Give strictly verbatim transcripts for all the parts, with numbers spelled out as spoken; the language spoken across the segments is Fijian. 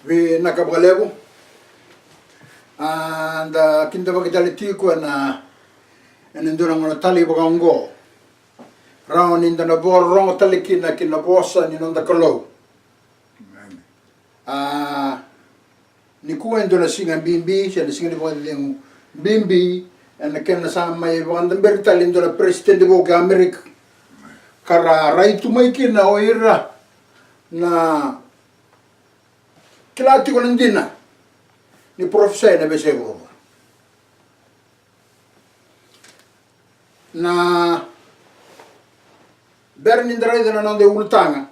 Vinaka vakalevu. A, da kidavaki tale tiko ena, ena dua na gauna talei vaka oqo. Rawa ni da na vakarorogo tale kina ki na vosa ni noda Kalou. Amen. A, nikua e dua na siga bibi, se na siga ni vakacegu bibi, ena kena sa mai vakadaberi tale e dua na peresitedi vou ki Amerika. Ka ra rai tu mai kina o ira na kila tiko na dina ni parofisai ena veiyasai vuravura. Na bera ni da raica na noda iulutaga,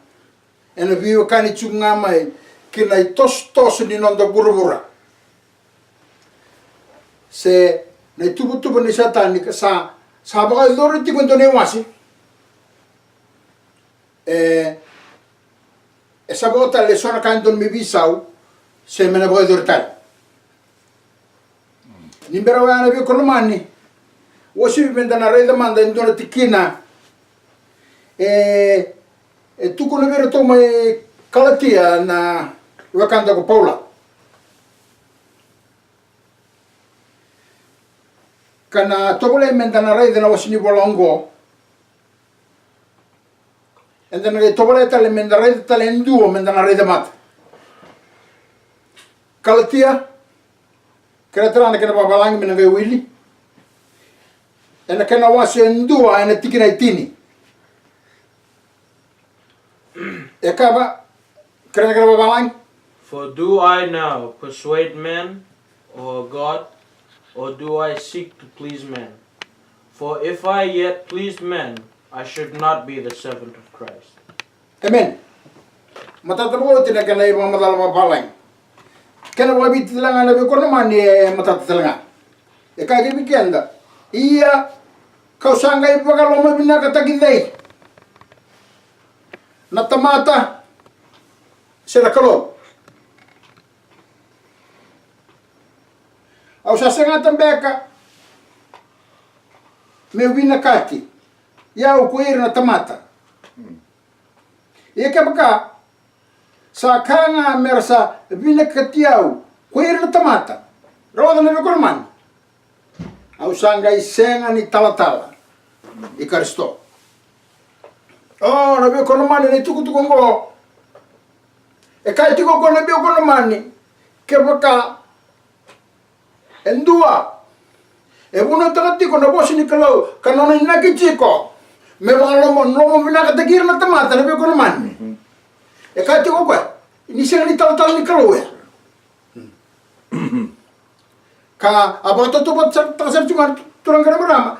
ena veiwekani tiko ga mai ki na itosotoso ni noda vuravura, se na ituvatuva ni Setani ka sa, sa vakayacori tiko e dua na iwase. E, e sa vo tale e so na ka e dodonu me veisau, se me na vakayacori tale. Ni bera oya na veiwekani lomani, uasivi me da na raica mada e dua na tikina. E, e tukuna vei iratou mai Kalatia na wekada ko Paula. Ka na tovolei me da na raica na wase ni vola oqo. Eda na qai tovolea tale me da raica tale e dua me da na raica mada. Kalatia, kerea tale na kena vakavalagi me na qai wili. Ena kena wase e dua ena tikina e tini. E kaya, kerea na kena vakavalagi. For do I now persuade men or God, or do I seek to please men? For if I yet pleased men, I should not be the servant of Christ. Amen. Matata vakaoti na kena ivakamacala vakavalagi. Kena vakaviti tale ga na veiwekani lomani e matata tale ga. E kaya vei keda, ia kau sa qai vakalomavinakataki cei? Na tamata se na Kalou? Au sa segata beka meu vinakati au ko ira na tamata? Ia kevaka sa ka ga me ra sa vinakati au ko ira na tamata, rogoca na veiwekani lomani, au sa qai sega ni talatala i Karisito. O, na veiwekani lomani, na itukutuku oqo e kaya tiko ko na veiwekani lomani, kevaka e dua e vunautaka tiko na vosa ni Kalou ka nona inaki tiko me vakaloma, lomavinakataki ira na tamata, na veiwekani lomani, e kaya tiko o koya ni sega ni talatala ni Kalou ya. Ka a vakatautauvatataka sara tiko ga na turaga kei na marama,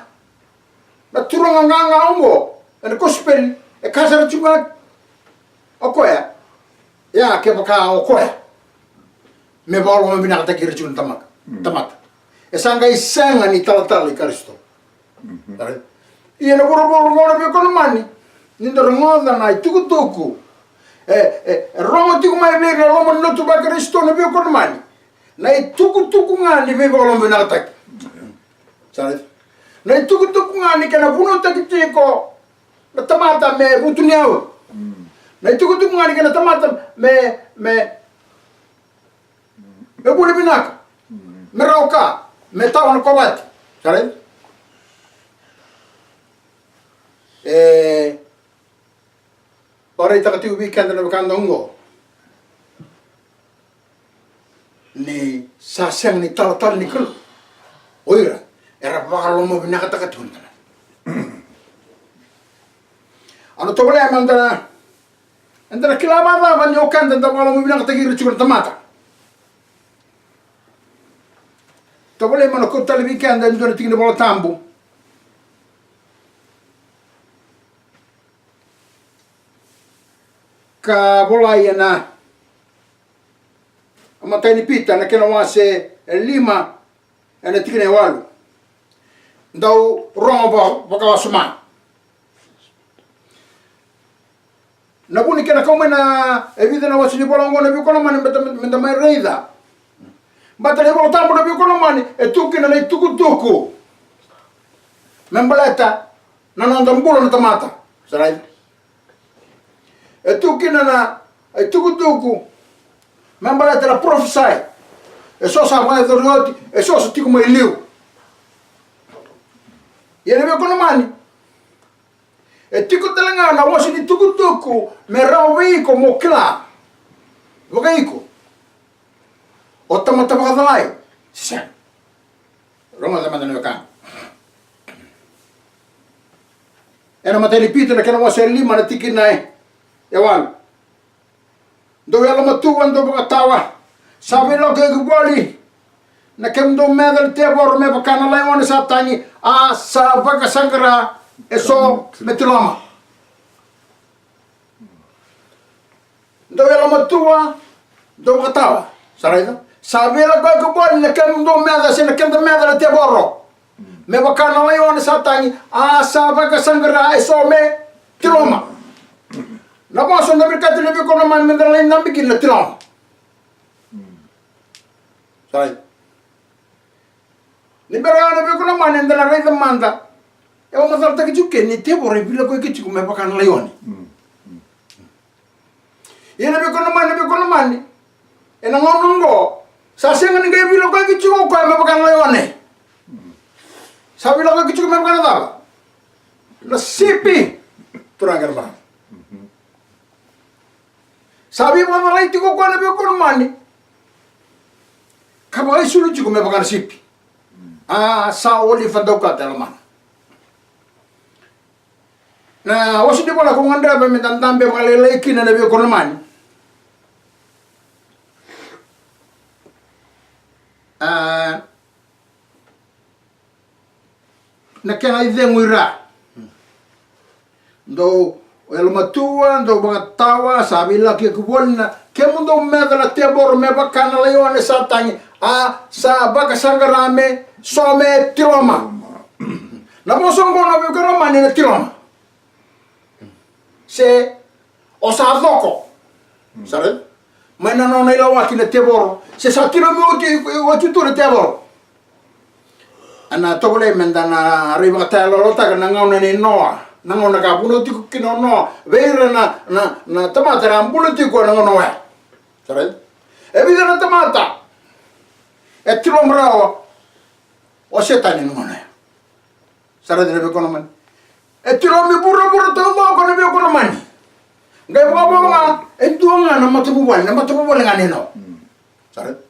na turaga qaqa oqo ena kosipeli, e kaya sara tiko ga o koya, ia kevaka o koya me vakalomavinakataki ira tiko na tamaka, tamata, e sa qai sega ni talatala i Karisito. Ia na vuravura oqo, na veiwekani lomani, ni da rogoca na itukutuku e, e, e rogo tiko mai vei ira na loma ni lotu vaKarisito, na veiwekani lomani, na itukutuku ga ni veivakalomavinakataki. Sa raica? Na itukutuku ga ni kena vunautaki tiko na tamata me vutuniyau. Na itukutuku ga ni kena tamata me, me me vuli vinaka, me rawa ka, me tawa na kovati. Sa raica? E vakaraitaka tiko vei keda na wekada oqo ni sa sega ni talatala ni Kalou o ira era vakalomavinakataka tiko na tamata. Au na tovolea mada na Eda na kila vakacava ni o keda eda vakalomavinakataki ira tiko na tamata? Tovolei meu na kauta tale vei keda e dua na tiki ni Vola Tabu ka volai ena imatai ni Pita, na kena wase e lima, ena tikina e walu. Dau rogo va, vakawasoma. Na vu ni kena kau mai na e vica na wase ni vola oqo, na veiwekani lomani, me da, me da mai raica. Baleta na iVola Tabu, na veiwekani lomani, e tu kina na itukutuku me baleta na noda bula na tamata. Sa raica? E tu kina na itukutuku Me baleta na parofisai, eso sa vakayacori oti, eso sa tiko mai liu. Ia na veivakalomani, e tiko tale ga na wase ni tukutuku me rawa vei iko mo kila vakaiko o tamata vakacalai se sega. Rogoca mada na wekaqu. Ena imatai ni Pita na kena wase e lima na tikina e walu. Dou yalomatua, dou vakatawa. Sa veilakoyaki voli na kemudou meca na tevoro me vaka na laione sa tagi, a sa vakasaqara eso me tiloma. Dou yalomatua, dou vakatawa. Sa raica? Sa veilakoyaki voli na kemudou meca se na keda meca na tevoro me vaka na laione sa tagi, a sa vakasaqara eso me tiloma. Na vosa na Amerika tiko na veivakalomani me da lai dabe kina na tiloma. Sa raica? Ni bera ga na veivakalomani eda na raica mada. E vakamacalataki tiko ke ni tevoro e veilakoyaki tiko me vaka na laione. Ia na veivakalomani, na veivakalomani ena gauna oqo, sa sega ni qai veilakoyaki tiko o koya me vaka na laione. Sa veilakoyaki tiko me vaka na cava? Na sipi. Turaga kei na marama. Sa veivakacalai tiko o koya na veivakalomani, ka vakaisulu tiko me vaka na sipi. A sa olifa daukata e lomana. Na wase ni vola ko gadreva me da dabe vakalailai kina na veivakalomani. A, na kena icegu i ra. Dou yalomatua, dou vakatawa, sa veilakoyaki voli na kemudou meca na tevoro me vaka na laione sa tagi, a sa vakasaqara me so me tiloma. Na vosa oqo na veivakalomani na tiloma. Se o sa coko. Sa raica? Mai na nona ilawaki na tevoro. Se sa tilomi oti, oti tu na tevoro. Ena tovolei me da na rai vakatayaloyalotaka na gauna nei Noa. Na gauna ka vunau tiko kina o Noa vei ira na, na, na tamata era bula tiko ena gauna oya. Sa raica? E vica na tamata e tiloma rawa o Setani ena gauna oya. Sa raica na veivakalomani. E tilomi vuravura taucoko na veivakalomani. Qai vakavo ga e dua ga na matavuvale, na matavuvale ga ni Noa. Sa raica?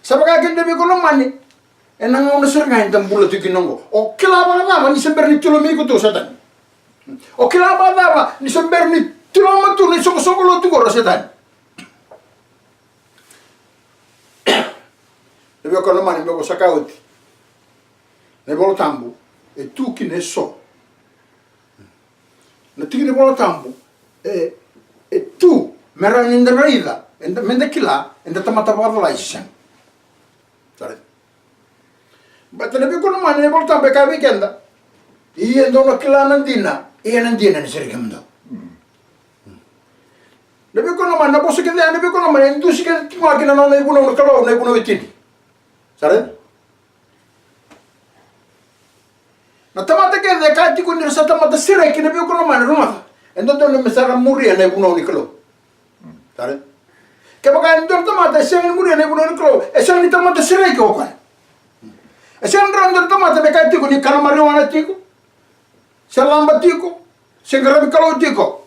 Sa vaka kina na veivakalomani ena gauna sara ga eda bula tiko kina oqo. O kila vakacava ni se bera ni tilomi iko tu o Setani? O kila vakacava ni se bera ni tiloma tu na isoqosoqo lotu qori o Setani? Na veivakalomani, me vosaka oti, na iVola Tabu e tu kina eso na tiki ni Vola Tabu e, e tu me rawa ni da raica, eda, me da kila eda tamata vakacalai se sega. Sa raica? Baleta na veivakalomani na iVola Tabu e kaya vei keda, ia dou na kila na dina, ia na dina ena sereki kemudou. Na veivakalomani, na vosa kece ya na veivakalomani e dusi kece tiko ga ki na nona ivunau na Kalou, na ivunau e tini. Sa raica? Na tamata kece e kaya tiko ni ra sa tamata sereki na veivakalomani, rogoca, e dodonu me sa ra muria na ivunau ni Kalou. Sa raica? Kevaka e dua na tamata e sega ni muria na ivunau ni Kalou, e sega ni tamata sereki o koya. E sega ni rawa e dua na tamata me kaya tiko ni kana marijuana tiko, se laba tiko, se qaravi Kalou tiko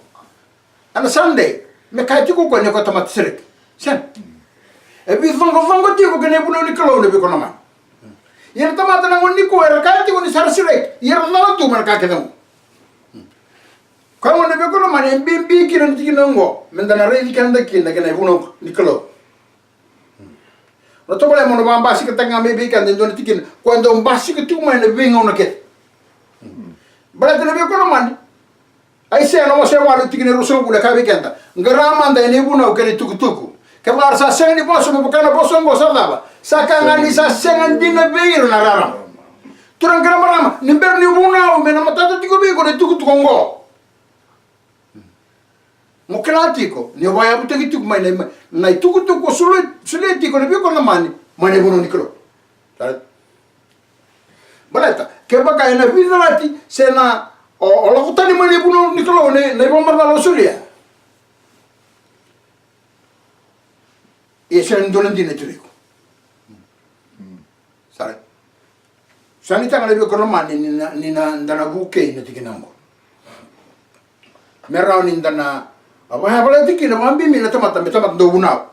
ena Sunday, me kaya tiko o koya ni o koya tamata sereki. Sega. E veicoqacoqa tiko kei na ivunau ni Kalou na veivakalomani. Ia na tamata na gauna nikua era kaya tiko ni sa ra sereki, ia era cala tu mai na ka kece oqo. Koya gona na veivakalomani e bibi kina na tikina oqo me da na raici keda kina kei na ivunau ni Kalou. Na tovolea mo na vakabasikataka ga mai vei keda e dua na tikina koya dau basika tiko mai na veigauna kece. Baleta na veivakalomani, Aisea na wase e walu tikina e ruasagavulu e kaya vei keda, qara mada ena ivunau kei na itukutuku. Kevaka ra sa sega ni vosa me vaka na vosa oqo sa cava? Sa ka ga ni sa sega dina vei ira na rarama. Turaga kei na marama, ni bera ni vunau me na matata tiko vei iko na itukutuku oqo. Mo kila tiko ni o vakayavutaki tiko mai na, na itukutuku o solia, solia tiko na veivakalomani mai na ivunau ni Kalou. Sa raica? Baleta kevaka ena veicalati se na, o, o lako tani mai na ivunau ni Kalou na, na ivakamacala o solia, Ia sega ni dua na dina e tu vei iko. Sara. Sa ni taga na veikoromani ni na, ni na da na vukei na tikina oqo. Me rawa ni da na, a, vakayavalati kina vakabibi na tamata, me tamata dau vunau.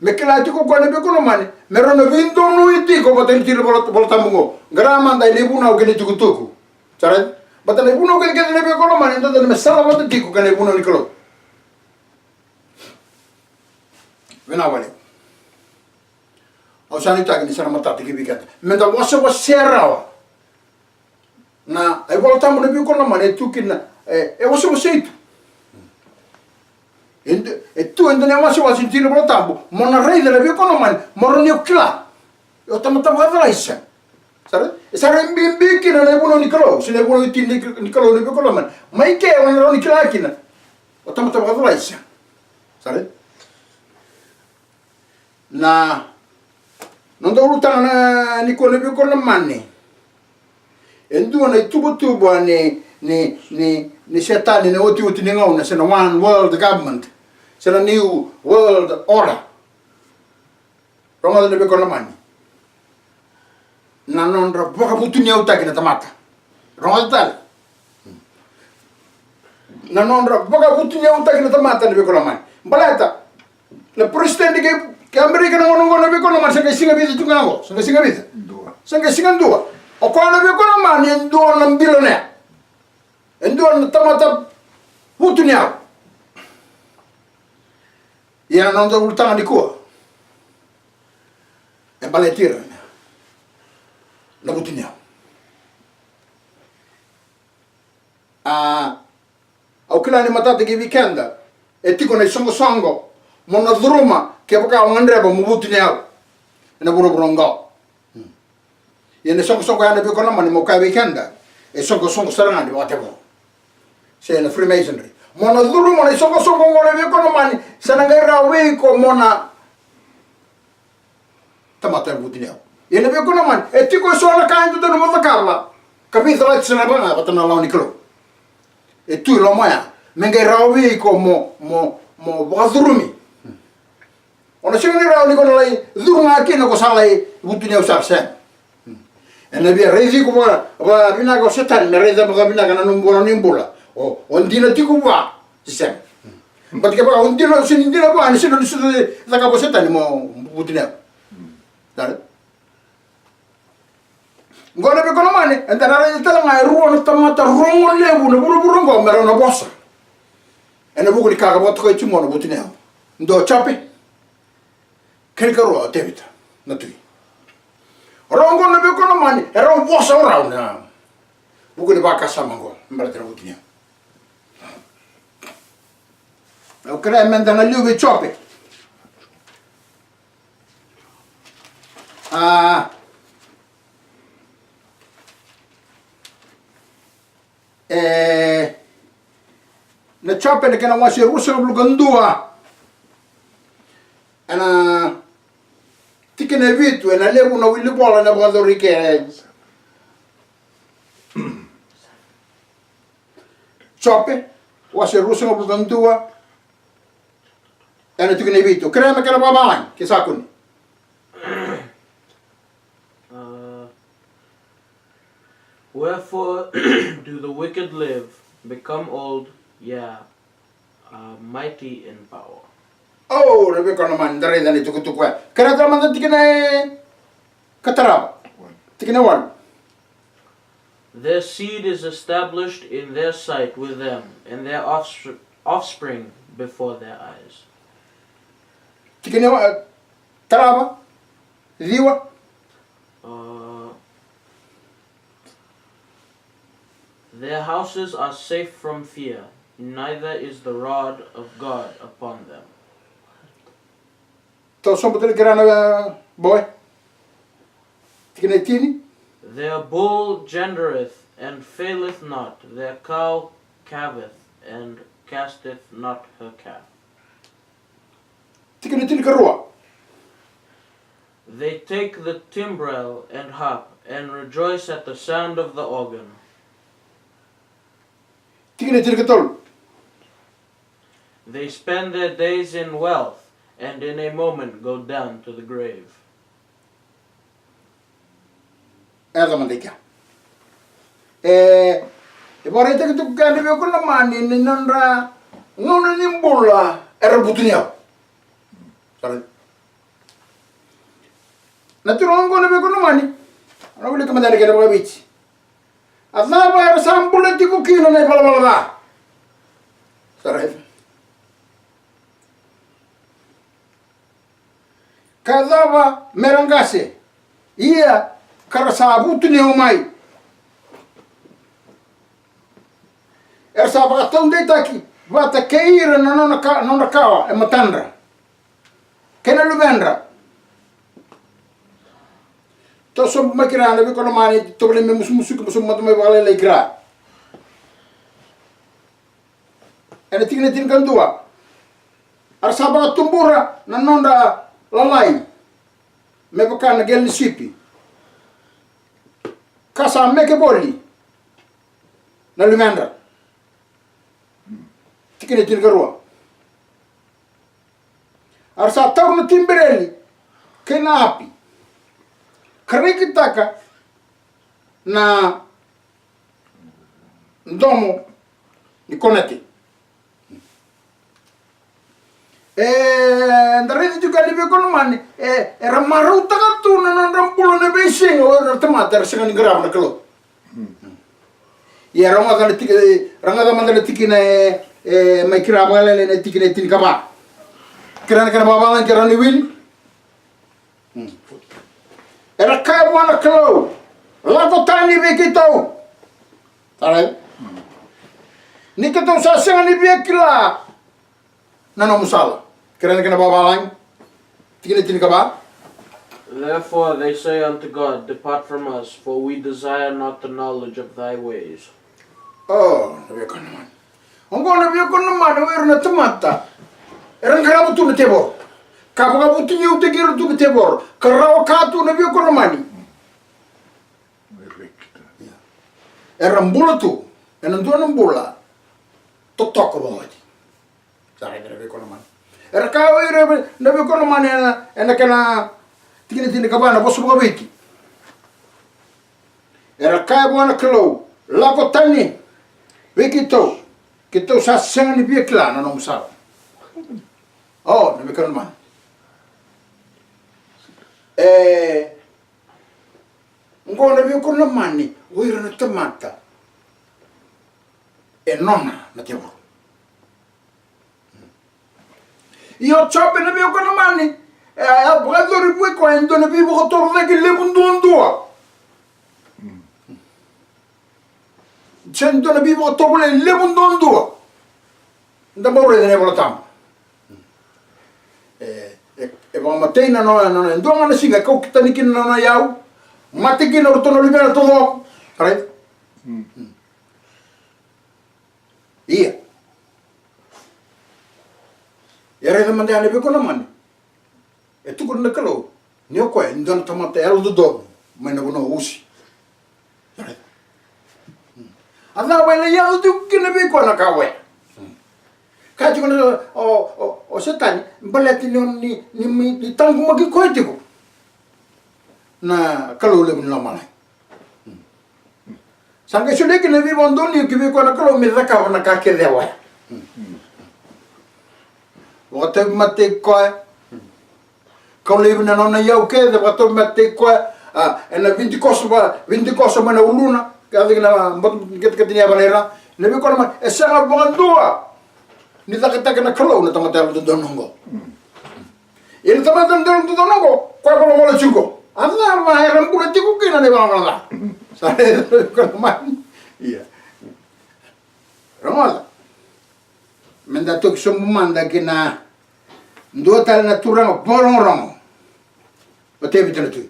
Me kila tiko o koya na veikoromani, me rawa na veidonui tiko vata ni tiko Vola, Vola Tabu oqo. Qara mada ena ivunau kei na itukutuku. Sara. Vata na ivunau kei na kece na veikoromani, dodonu me sala vata tiko kei na ivunau ni Kalou. Vinaka vakalevu. Au sa nuitaki ni sa na matata ki vei keda. Meda wasewasea rawa. Na, e Vola Tabu na veikoromani, e tu kina, e, e wasewasei tu. E, e tu e dua na wasewase ni tiki ni Vola Tabu, mo na raica na veikoromani, mo rawa ni o kila. O tamata vakacalai se sega. Sara, e sa rairai bibi kina na ivunau ni Kalou, se na ivunau ni tiki ni Kalou na veikoromani. Mai ke, o na rawa ni kila kina. O tamata vakacalai se sega. Sara. Na noda ulutaga nikua na veikoromani. E dua na ituvatuva ni, ni, ni, ni Setani na otioti ni gauna, se na one world government, se na new world order. Rogoca na veikoromani. Na nodra vakavutuniyautaki na tamata. Rogoca tale. Na nodra vakavutuniyautaki na tamata na veikoromani. Baleta na president kei, kei Amerika na gauna oqo na veikoromani, sa qai siga vica tu ga oqo, sa qai siga vica? Dua. Sa qai siga dua. O koya na veikoromani e dua na bilionea. E dua na tamata vutuniyau. Ia na noda ulutaga nikua e baleti ira na vutuniyau. A, au kila ni matata ki vei keda e tiko na isoqosoqo mo na curuma kevaka o gadreva mo vutuniyau ena vuravura oqo. Ia na isoqosoqo ya na veikoromani, mo kaya vei keda, e soqosoqo sara ga ni vakatevoro. Se na Freemasonry. Mo na curuma na isoqosoqo oqo na veikoromani, sa na qai rawa vei iko mo na tamata vutuniyau. Ia na veikoromani, e tiko eso na ka e dodonu mo cakava ka veicalati sara ga vata na lawa ni Kalou. E tu i loma ya me qai rawa vei iko mo, mo, mo vakacurumi. O na sega ni rawa ni ko na lai curu ga kina ko sa lai vutuniyau sara, sega. Ena via raici iko vaka, vakavinaka o Setani, me raica vakavinaka na nomu bula, na nomu bula. O, o dina tiko vua se sega. But kevaka o dina, o sega ni dina vua, ena sega ni sega ni cakava o Setani mo vutuniyau. Sara. Oqo na veikoromani, eda na raica tale ga e rua na tamata rogo levu na vuravura oqo me rau na vosa ena vuku ni ka ka vakatokai tiko qo na vutuniyau. Dua o Jope, kei na karua o Tevita na tui. O rau oqo na veikoromani, e rau vosa o rau ena vuku ni vakasama oqo me baleta na vutuniyau. Au kerea meda na liu vei Jope. A, e, na Jope na kena wase ruasagavulu ka dua, ena tikina e vitu, ena levu na wilivola ena vakayacori ke. Jope, wase ruasagavulu ka dua, ena tikina e vitu. Kerea me kena vakavalagi ke sa kune. Uh, wherefore do the wicked live, become old, yeah, uh, mighty in power. O, na veikoromani, da raica na itukutuku ya. Kerea tale mada tikina e ka tarava. Tikina e walu. Their seed is established in their sight with them, and their offspr-, offspring before their eyes. Tikina e wa-, tarava, ciwa. Uh, their houses are safe from fear, neither is the rod of God upon them. Tou sobu tale kina na boy. Tikina e tini. Their bull gendereth and faileth not, their cow calveth and casteth not her calf. Tikina e tinikarua. They take the timbrel and harp, and rejoice at the sound of the organ. Tikina e tinikatolu. They spend their days in wealth, and in a moment go down to the grave. E yaco mada i kea. E, e vakaraitaki tiko kea na veiwekani lomani ni nodra gauna ni bula era vutuniyau. Sa raica? Na turaga oqo na veiwekani lomani, au na wilika mada na kena vakaviti. A cava era sa bula tiko kina na ivalavala ca? Sa raica? Ka cava me ra qase, ia ka ra sa vutuniyau mai. Era sa vakataudeitaki vata kei ira na nona ka, nodra kawa e matadra kei na luvedra. Tou sobu mai ki ra na veiwekani lomani, tou vale me musumusuki, mo sobu mada mai vakalailai ki ra. Ena tikina tinikadua. A ra sa vakatubura na nodra lalai me vaka na qele ni sipi, ka sa meke voli na luvedra. Tikina tinikarua. A ra sa taura na tibereli kei na api, ka rekitaka na domo ni konete. E, da raica tiko yani veiwekani lomani, e, era marautaka tu na nodra bula na veisiga o ira na tamata era sega ni qarava na Kalou. Ia rogoca na tiki, rogoca mada na tikina e, e, mai ki ra vakalailai na tikina e tinikava. Kei ra na kena vakavalagi, kei ra ni wili. Era kaya vua na Kalou, lako tani vei keitou. Sa raica? Ni keitou sa sega ni via kila na nomu sala. Kei ra na kena vakavalagi. Tikina tinikava. Therefore they say unto God, depart from us, for we desire not the knowledge of thy ways. O, na veiwekani lomani. Oqo na veiwekani lomani, o ira na tamata era qarava tu na tevoro, ka vakavutuniyautaki ira tu na tevoro, ka rawa ka tu na veiwekani lomani. Era bula tu ena dua na bula totoka vakaoti. Sa raica na veiwekani lomani. Era kaya o ira na veiwekani lomani ena, ena kena tikina tinikava na vosa vakaviti. Era kaya vua na Kalou, lako tani vei keitou, keitou sa sega ni via kila na nomu sala. O, na veiwekani lomani. E, oqo na veiwekani lomani, o ira na tamata e nona na tevoro. Ia o Jope na veiwekani lomani, e, e vakayacori vua e koya e dua na veivakatorocaketaki levu duadua. Se dua na veivakatovolei levu duadua da bau raica ena iVolatabu. E, e, e vakamatei na nona, nona, e dua ga na siga e kau tani kina na nona iyau, mate kina o ratou na luvena taucoko. Right? Ia. Ia raica mada ya na veiwekani lomani. E tukuna na Kalou ni o koya e dua na tamata yalododonu mai na vanua o Usi. Raica. A cava e lai yaco tiko kina vei koya na ka oya? Kaya tiko na, o, o, o Setani, baleta ni, ni, ni, ni taqomaki koya tiko na Kalou levu ni lomalagi. Sa qai solia kina na veivakadonui ki vei koya na Kalou me cakava na ka kece oya. Vakatauvimate koya. Kau laivi na nona iyau kece, vakatauvimate koya. A, ena vidikoso va, vidikoso mai na uluna, ka yaco kina batu, katikati ni yava na ira. Na vei koya na ma, e sega vakadua ni cakataka na Kalou na tamata yalododonu oqo. Ia na tamata yalododonu oqo, koya volavola tiko. A cava era bula tiko kina na ivalavala ca? Sa raica na veiwekani lomani. Ia. Rogoca. Meda toki sobu mada kina dua tale na turaga vakarogorogo. O Tevita na tui.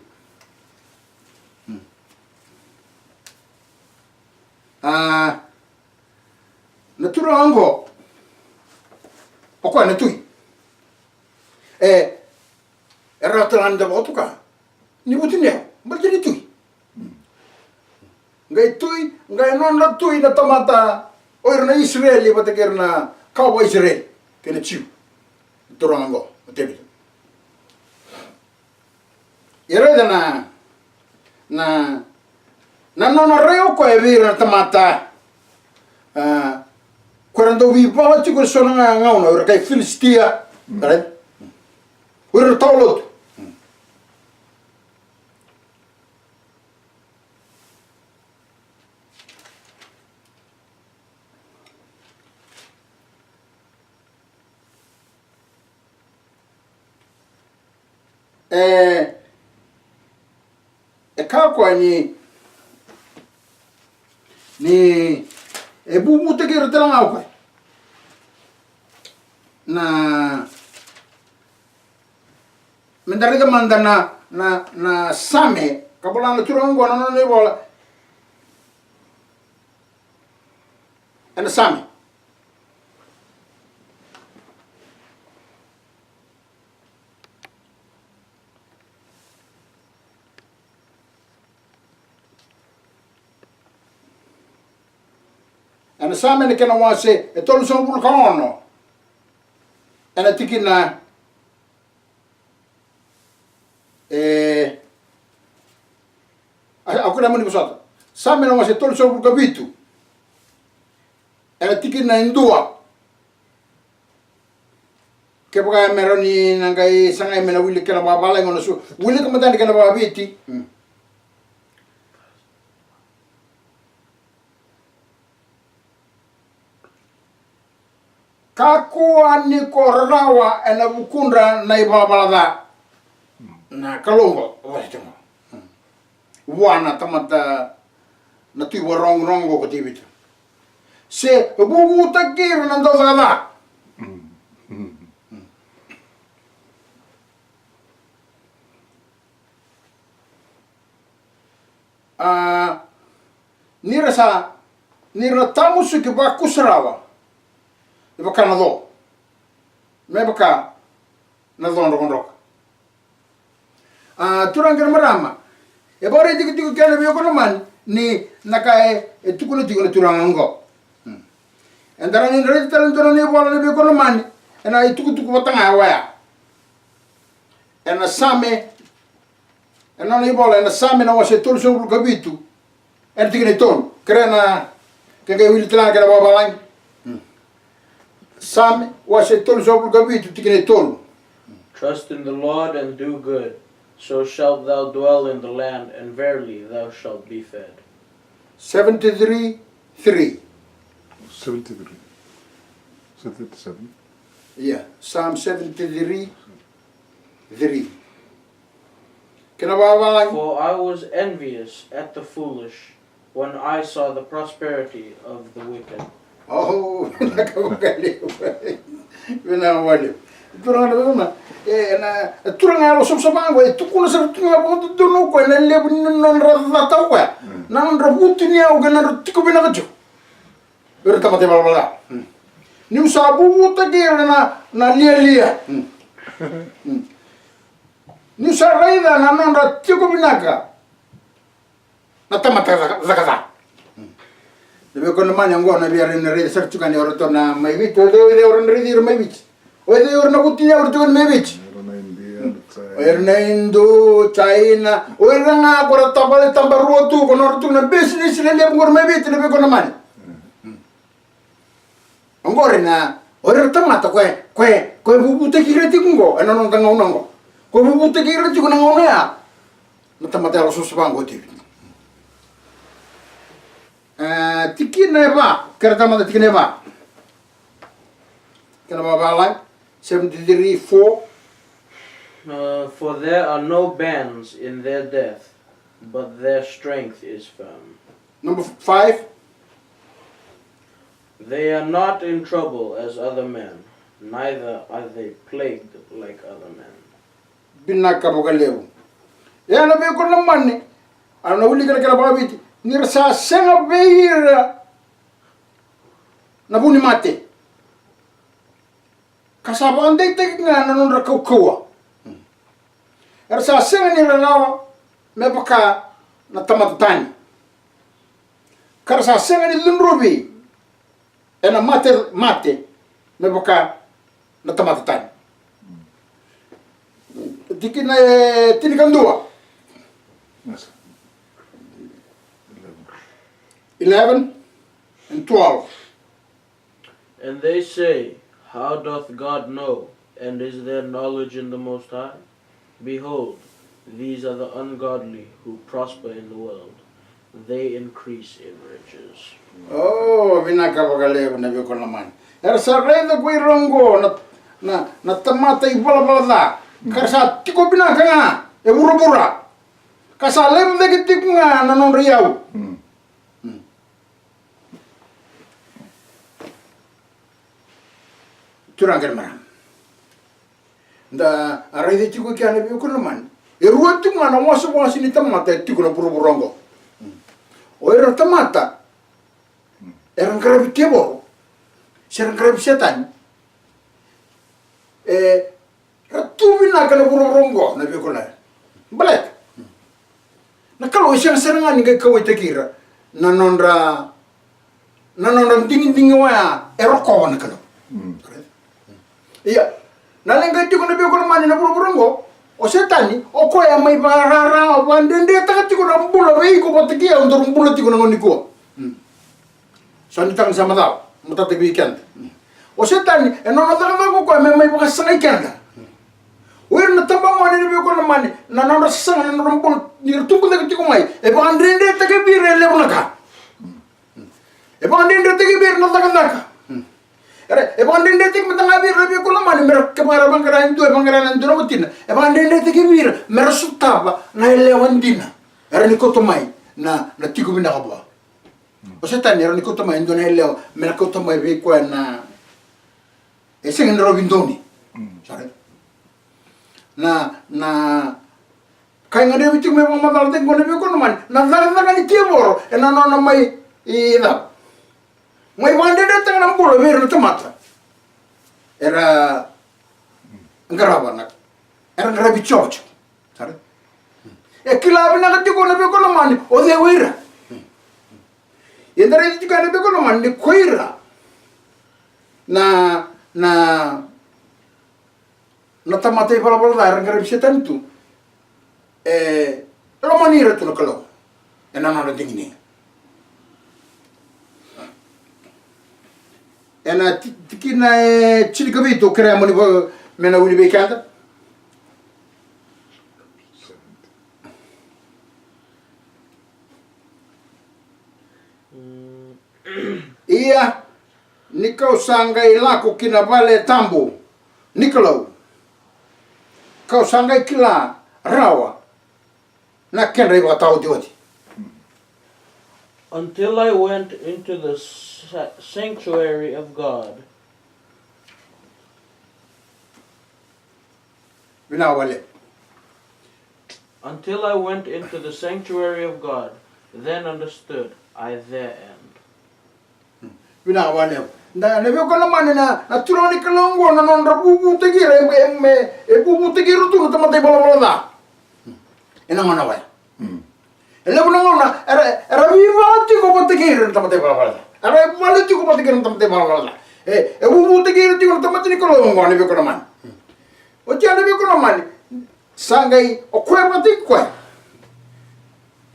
Hmm. A, na turaga oqo, o koya na tui. E, e rawa tale ga ni da vakatoka ni vutuniyau, baleta ni tui. Qai tui, qai nona tui na tamata o ira na Isireli vata kei ira na kawa Isireli kei na Jiu. Na turaga oqo, o Tevita. E raica na, na, na nona rai o koya vei ira na tamata, a, ko era dau veivala tiko e so na ga gauna, o ira kai Filisitia, raica? O ira na tawa lotu. E, e kaya o koya ni, ni e vuvutaki ira tale ga o koya. Na, meda raica mada na, na, na Same, ka vola na turaga oqo na nona ivola. Ena Same. Ena Same na kena wase e tolusagavulu ka ono. Ena tikina E, a, au kila mani vosota. Same na wase tolusagavulu ka vitu. Ena tikina e dua. Kevaka me rawa ni na qai sagai me na wilika kena vakavalagi, o na su wilika mada ni kena vakaviti. Mm. Kakua ni ko rarawa ena vukudra na ivalavala ca. Na Kalou oqo, vosa tiko. Vua na tamata, na tui vakarogorogo ko Tevita. Se vuvutaki ira na daucaka ca. A, ni ra sa, ni ra na tamusuki vakusarawa, e vaka na co, me vaka na co drokadroka. A, turaga kei na marama, e vakaraitaki tiko kina vei iko na mani ni na ka e, e tukuna tiko na turaga oqo. Hmm. Eda rawa ni raica tale e dua na ivola na vei iko na mani ena itukutuku vata ga oya. Ena Same, ena nona ivola ena Same na wase tolusagavulu ka vitu, ena tikina e tolu. Kerea na, ke qai wili tale ga kena vakavalagi. Hmm. Same wase tolusagavulu ka vitu, tikina e tolu. Trust in the Lord and do good, so shalt thou dwell in the land, and verily thou shalt be fed. Seventy-three three. Seventy-three. Seventy-seven. Yeah, Psalm seventy-three three. Kena vakavalagi. For I was envious at the foolish when I saw the prosperity of the wicked. Oh, vinaka vakalevu. Vinaka vakalevu. Turaga na vuna, e, na, e turaga yalo savasava qo, e tukuna sara tu ga vakadodonu o koya na levu ni nodra cata o koya. Mm. Na nodra vutuniyau kei na nodra tiko vinaka tiko. Vei ira tamata ivalavala ca. Mm. Niu sa vuvutaki ira na, na lialia. Mm. Mm. Niu sa raica na nodra tiko vinaka na tamata caka, caka ca. Na veikonamani oqo na via raica sara tiko ni o ratou na mai Viti. O cei, o cei o rawa ni raici ira mai Viti? O cei o ira na vutuniyau era tiko mai Viti? O ira na Idu, China. O ira ga ko ra tavale tabarua tu, ko nodra tu na bisinisi lelevu qori mai Viti na veikonamani. Oqori na, o ira tamata ko e, ko e, ko e vuvutaki ira tiko oqo, ena noda gauna oqo. Ko e vuvutaki ira tiko na gauna ya. Na tamata yalo savasava qo o Tevita. E, tikina e va, kere tamata tikina e va. Kena vakavalagi, seventy-three four. Uh, for there are no bands in their death, but their strength is firm. Number five. They are not in trouble as other men, neither are they plagued like other men. Vinaka vakalevu. Ia na veikonamani, au na wilika na kena vakaviti, ni ra sa sega vei ira na vu ni mate. Ka sa vakadeitaki ga na nodra kaukauwa. Era sa sega ni rarawa me vaka na tamata tani. Ka ra sa sega ni cudruvi ena mate, mate me vaka na tamata tani. Tikina e, e, tinikadua. eleven and twelve. And they say, "How doth God know? And is there knowledge in the Most High?" Behold, these are the ungodly who prosper in the world, they increase in riches. O, vinaka vakalevu na veiwekani lomani. Era sa raica ko ira oqo na, na, na tamata ivalavala ca. Ka ra sa tiko vinaka ga e vuravura. Ka sa levu cake tiko ga na nodra iyau. Mm. Mm. Turaga kei na marama. Da a raica tiko kea na veiwekani lomani. E rua tiko ga na wasewase ni tamata e tiko na vuravura oqo. O ira na tamata era qaravi tevoro se ra qaravi Setani. E ra tu vinaka na vuravura oqo na veiwekani. Baleta na Kalou e sega sara ga ni qai kauwaitaki ira na nodra, na nodra digidigi oya e rokova na Kalou. Mm. Ia, na leqa tiko na veiwekani lomani na vuravura oqo, o Setani, o koya mai vakararawa, vakadredretaka tiko na bula vei iko vata kei au, daru bula tiko na gauna nikua. Mm. Sa ni taga ni sa macawa, matata vei keda. Mm. O Setani, e nona cakacaka o koya me mai vakasagai keda. O ira na tabagone na veiwekani lomani, na nodra sasaga, na nodra bula, ni ra tubu cake tiko mai, e vakadredretaki vei ira e levu na ka. E vakadredretaki vei ira na cakacaka. Era, e vakadredretaki mada ga vei ira na veiwekani lomani, me ra, kevaka era vaqara e dua, e vaqara e dua na watina, e vakadredretaki vei ira me ra sotava na yalewa dina. Era ni kauta mai na, na tiko vinaka vua. O Setani era ni kauta mai e dua na yalewa, me na kauta mai vei koya na, e sega ni rawa ni donu. Mm. Sa raica? Na, na ka e gadrevi tiko me vakamacalataki qo na veiwekani lomani, na cakacaka ni tevoro ena nona mai, i cava? Mai vakadredretaka na bula vei ira na tamata era qarava na, era qaravi Jiova. Sa raica? E kila vinaka tiko na veiwekani lomani o cei o ira. Eda raica tiko na veiwekani lomani ni ko ira na, na, na tamata ivalavala ca era qaravi Setani tu. E lomani ira tu na Kalou ena nona digidigi. Ena ti-, tikina e tinikavitu, kerea mo ni va-, me na wili vei keda. Ia, ni kau sa qai lako ki na vale tabu ni Kalou, kau sa qai kila rawa na kedra ivakataotioti. Until I went into the sa-, sanctuary of God. Vinaka vakalevu. Until I went into the sanctuary of God, then understood I their end. Vinaka vakalevu. Na, na veiwekani lomani, na, na turaga ni Kalou oqo, na nodra vuvutaki ira, e, e, e vuvutaki ira tu na tamata ivalavala ca. Ena gauna oya. Mm. E levu na gauna era, era veivala tiko vata kei ira na tamata ivalavala ca. Era vale tiko vata kei ira na tamata ivalavala ca. E, e vuvutaki ira tiko na tamata ni Kalou oqo, na veiwekani lomani. Oti ya, na veiwekani lomani, sa qai, o koya vata kei koya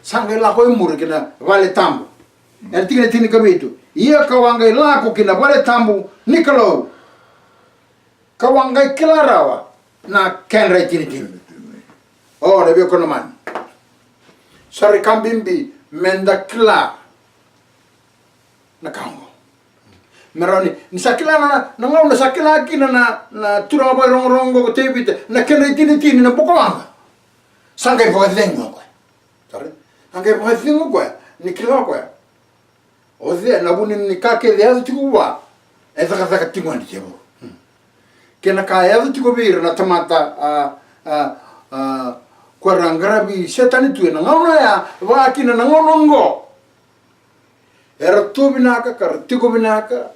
sa qai lako e muri ki na vale tabu. Ena tikina tinikavitu: Ia kau a qai lako ki na vale tabu ni Kalou, kau a qai kila rawa na kedra itinitini. O, na veiwekani lomani, sa rui ka bibi meda kila na ka oqo. Me rawa ni, ni sa kila na, na gauna sa kila kina na, na turaga vakarogorogo oqo ko Tevita na kedra itinitini na bukawaqa, sa qai vakacegu o koya. Sa raica? Sa qai vakacegu o koya ni kila o koya o cei, na vu ni ka kece e yaco tiko vua e cakacaka tiko ga ni tevoro. Kei na ka e yaco tiko vei ira na tamata, a, a, a, ko era qaravi Setani tu ena gauna oya, vaka kina na gauna oqo. Era tu vinaka, ka ra tiko vinaka.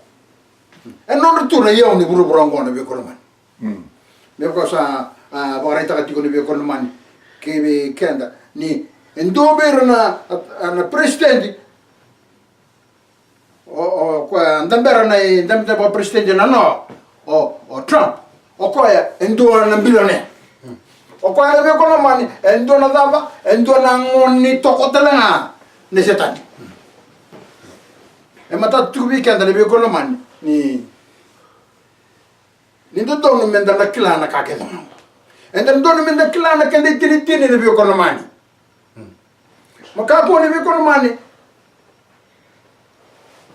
E nodra tu na iyau ni vuravura oqo, na veiwekani lomani. Mm. Me vaka sa, a, vakaraitaka tiko, na veiwekani lomani, kei vei keda, ni e dua vei ira na, a, na peresitedi, o, o koya a dabera na idabedabe vakaperesitedi ena noa, o, o Trump. O koya e dua na bilionea. O koya, na veiwekani lomani, e dua na cava? E dua na gone toko tale ga nei Setani. E matata tiko vei keda na veiwekani lomani ni, ni dodonu meda na kila na ka kece ga. E dodonu meda kila na keda itinitini na veiwekani lomani. Me kakua ni veiwekani lomani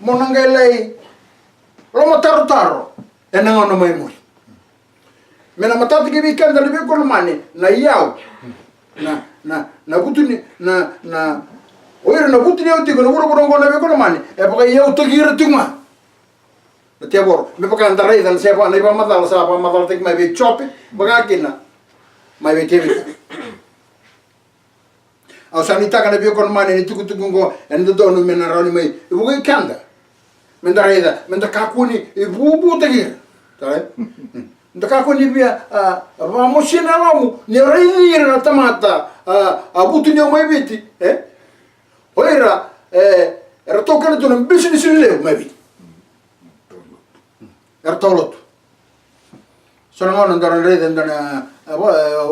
mo na qai lai lomatarotaro ena gauna mai muri. Me na matata ki vei keda na veiwekani lomani na iyau, na, na, na vutuniyau, na, na, o ira na vutuniyau tiko na vuravura oqo na veiwekani lomani, e vakaiyautaki ira tiko ga na tevoro. Me vaka eda raica na, sa va, na ivakamacala sa vakamacalataki mai vei Jope, vaka kina mai vei Tevita. Au sa nuitaka na veiwekani lomani ena itukutuku oqo, ena dodonu me na rawa ni mai vukei keda. Meda raica, meda kakua ni vuvutaki ira. Sa raica? Da kakua ni via, a, vakamosina na yalomu ni raici ira na tamata, a, a vutuniyau mai Viti, e? O ira, e, era taukena tu na bisinisi lelevu mai Viti. Era taulotu. So na gauna da raica e dua na,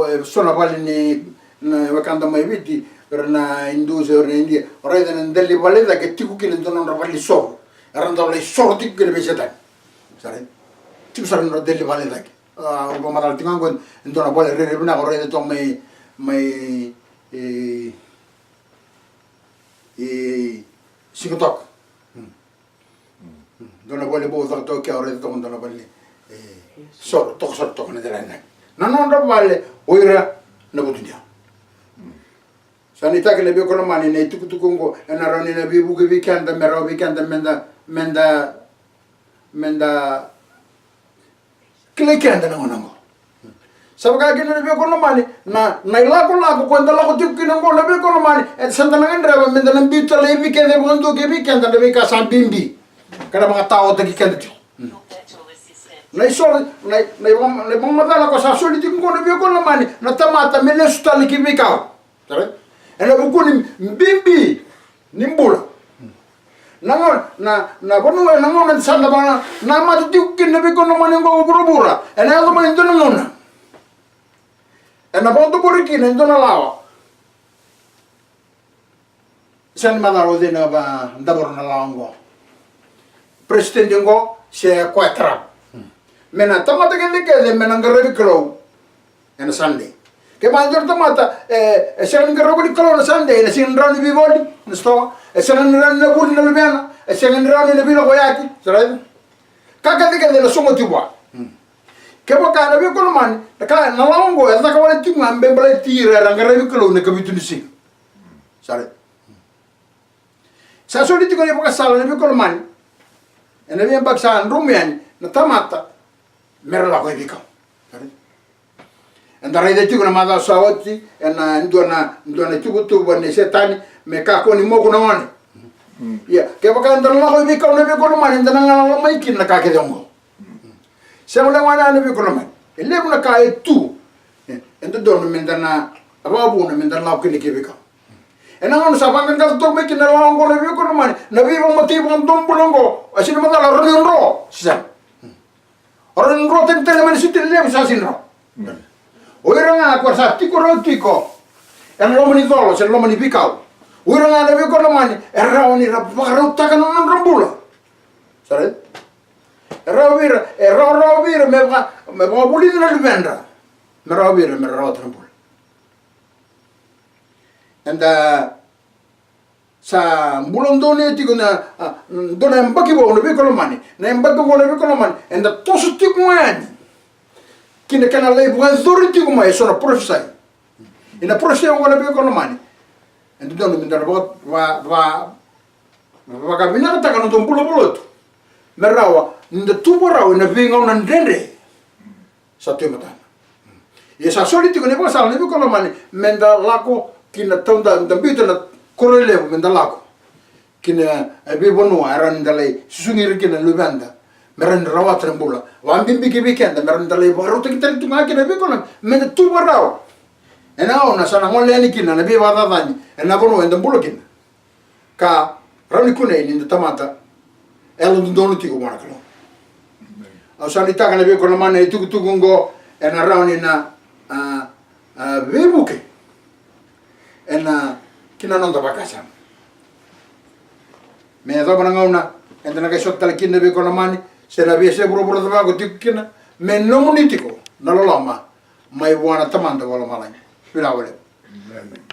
e, so na vale ni, na wekada mai Viti, era na Idu se era na Idia, o raica na dela ni vale cake e tiko kina e dua na nodra vale ni soro. Era dau lai soro tiko kina vei Setani. Sa raica? Tiko sara na nodra dela ni vale cake. A, au vakamacala tiko ga qo e dua na vale rairai vinaka, o raica toka mai, mai, e, e, Sigatoka. Dua na vale vou caka toka kea, o raica toka dua na vale ni, e, soro, toka soro toka na dela ni cake. Na nodra vale o ira na vutuniyau. Sa nuitaki na veiwekani lomani na itukutuku oqo ena rawa ni na veivuke vei keda, me rawa vei keda meda, meda, meda kilai keda na gauna oqo. Sa vaka kina na veiwekani lomani, na, na ilakolako ko eda lako tiko kina oqo na veiwekani lomani, e sa da na gadreva meda na biuta laivi kece vakadua ki vei keda na veika sa bibi ka na vakataotaki keda tiko. Na isoro, na, na, na ivakamacala ko sa soli tiko oqo na veiwekani lomani, na tamata me lesu tale ki veikau. Sa raica? Ena vuku ni bibi ni bula. Na gauna, na, na vanua, na gauna eda sa da vakanamata tiko kina na veiwekani lomani oqo o vuravura, ena yaco mai e dua na gauna ena vakadobori kina e dua na lawa. Sega ni macala o cei na vakadavora na lawa oqo. Peresitedi oqo se koya e tarava. Me na tamata kece kece me na qaravi Kalou ena Sunday. Kevaka e dua na tamata e, e sega ni qaravi Kalou ena Sunday, ena sega ni rawa ni veivoli na sitoa, e sega ni rawa ni na vuli na luvena, e sega ni rawa ni na veilakoyaki, sa raica? Ka kece kece ena sogo tiko vua. Kevaka na veiwekani lomani, na ka, na lawa oqo e caka wale tiko ga me baleti ira era qaravi Kalou ena ikavitu ni siga. Sa raica? Sa soli tiko na ivakasala na veiwekani lomani ena veiyabaki sa dromu yani, na tamata me ra lako e veikau. Eda raica tiko na macawa sa oti ena dua na, dua na ituvatuva nei Setani me kakua ni moku na gone. Ia, kevaka eda na lako e veikau na veiwekani lomani, eda na galala mai kina na ka kece oqo. Sega walega na veiwekani lomani. E levu na ka e tu. E, e dodonu meda na vakavuna meda na lako kina ki veikau. Ena gauna sa vaqaqaco toka mai kina na lawa oqo na veiwekani lomani, na veivakamatei vakadomobula oqo, e sega ni macala o rawa ni dro, se sega. O rawa ni dro tani tale mai na siti lelevu, sa sega ni dro. O ira ga ko sa tiko rawa tiko ena loma ni colo se loma ni veikau, o ira ga na veiwekani lomani e rawa ni ra vakarautaka na nodra bula. Sa raica? E rawa vei ira, e rawarawa vei ira me vaka, me vakavulici na luvedra. Me rawa vei ira me ra rawata na bula. Eda sa bula donuya tiko na, a, dua na yabaki vou na veiwekani lomani. Na yabaki vou na veiwekani lomani, eda toso tiko ga yani ki na kena lai vakayacori tiko mai eso na parofisai. Ia na parofisai oqo na veiwekani lomani, e dodonu meda na vaka, va, va, vakavinakataka na noda bula vakalotu me rawa nida tu vakarau ena veigauna dredre sa tu e matana. Ia sa soli tiko na ivakasala na veiwekani lomani meda lako ki na tauda, da biuta na koro levu meda lako ki na, e, veivanua e rawa nida lai susugi ira kina na luveda me rawa nida rawata na bula. Vakabibi ki vei keda me rawa nida lai vakarautaki tale tu ga kina na veiwekani lomani meda tu vakarau ena gauna sa na gole yani kina na veivakacacani ena vanua eda bula kina. Ka rawa ni kunei ni da tamata e yalododonu tiko vua na Kalou. Au sa nuitaka na veiwekani lomani na itukutuku oqo ena rawa ni na, a, a, veivuke ena, ki na noda vakasama. Me yacova na gauna Eda na qai sota tale kina vei iko na mani, se na veiyasai vuravura cava ko tiko kina, me nomuni tiko na loloma mai vua na Tamada vakalomalagi. Vinaka vakalevu.